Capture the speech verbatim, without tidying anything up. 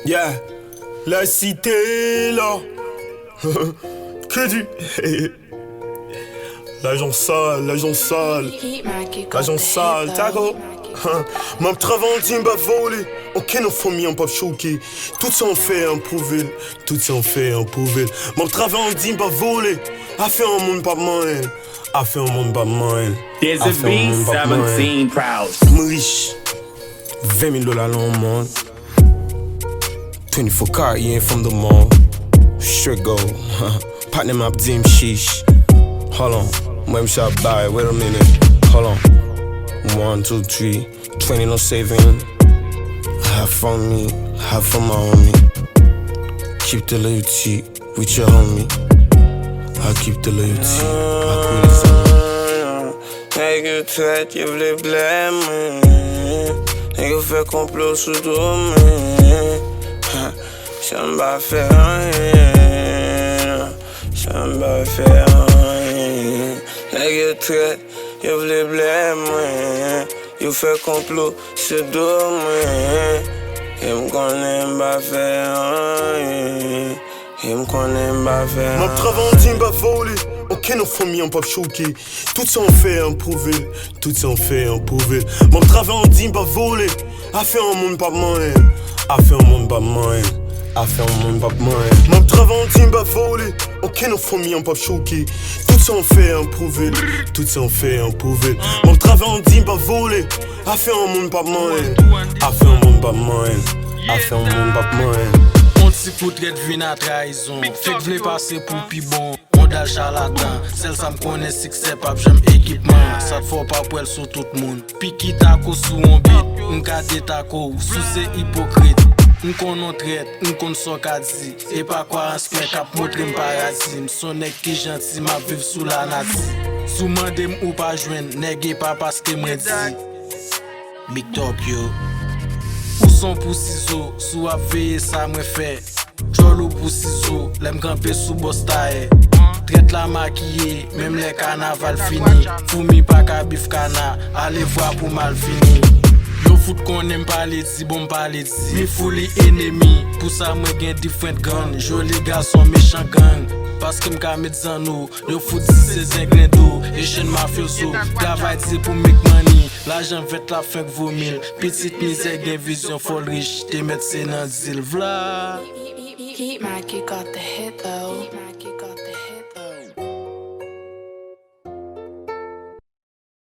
Yeah, la cité là. Crédit. Lajan sal, lajan sal. Lajan sal, tako. M ap travay, an di m pa vole. Okenn nan fanmi an p ap choke. Tout sa an fè an pwouve l. Tout sa an fè an pwouve l. M ap travay, an di m pa vole. Afè an moun p ap manyen l. Afè an moun p ap manyen l. Afè an moun p ap manyen l. M rich. Ven mil dola nan yon mond. Twenty-four Cartier from the mall. Straight gold. Patnè m ap di m chiche. Hold on. Mwen m sa bay, wait a minute. Hold on. One, two, three. Twenty, no saving. Half on me, half on my homie. Keep the loyalty with your homie. I keep the loyalty. I keep the loyalty. Nèg yo trèt, yo vle blè mwen. Nèg yo fè konplo sou do mwen. Ha, sa m pa fè anyen, non. Sa m pa fè anyen. Nèg yo trèt, yo vle blè mwen. Yo fè konplo sou do mwen. E m konnen m pa fè anyen. E m konnen m pa fè anyen. M ap travay, an di m pa vole. Okenn nan fanmi an p ap choke. Tout sa an fè an pwouve l. Tout sa an fè an pwouve l. M ap travay, an di m pa vole. Afè an moun p ap manyen l. Afè an moun p ap manyen l. Afè an moun p ap manyen l. M ap travay, an di m pa vole. Okenn nan fanmi an p ap choke. Tout sa an fè an pwouve l. Tout sa an fè an pwouve l. M ap travay, an di m pa vole. Afè an moun p ap manyen l. Afè an moun p ap manyen l. Afè an moun p ap manyen l. On ti kou trèt vin a trayizon. Fake vle pase pou pi bon. Modèl chalatan. Sèl sa m konnen, siksè p ap janm ekipman. Sa t fè w p ap wè l sou tout moun. Piki tako sou on bit, m gade tako w, souse ipokrit. M konn on trèt, m konn sa w ka di. E pa kwarans mwen k ap montre m paradi. M s on nèg ki janti, m ap viv sou lanati. Si w mande m ou pa jwenn, nèg e pa paske mwen di. Big Talk yo. Ou s on pou sizo, si w ap veye sa mwen fè. Djòl ou pou sizo, lè m kanpe sou bòs tayè. Trèt la makiye, menm lè kanaval fini. Foumi pa ka bif kana, alevwa pou malfini. Yo fout konnen m pale di, bon m pale di. Mi fouli enemi, pou sa mwen gen different gang. Joli gason mechan gang, paske m ka met zanno. Yo fout di se zenglendo, Asian mafyozo. Travay di pou make money. Lajan vèt la fenk vomi l. Pitit mizè gen vizyon fò l rich, te mèt se nan dil vla. Heat Mac, you got the hit though.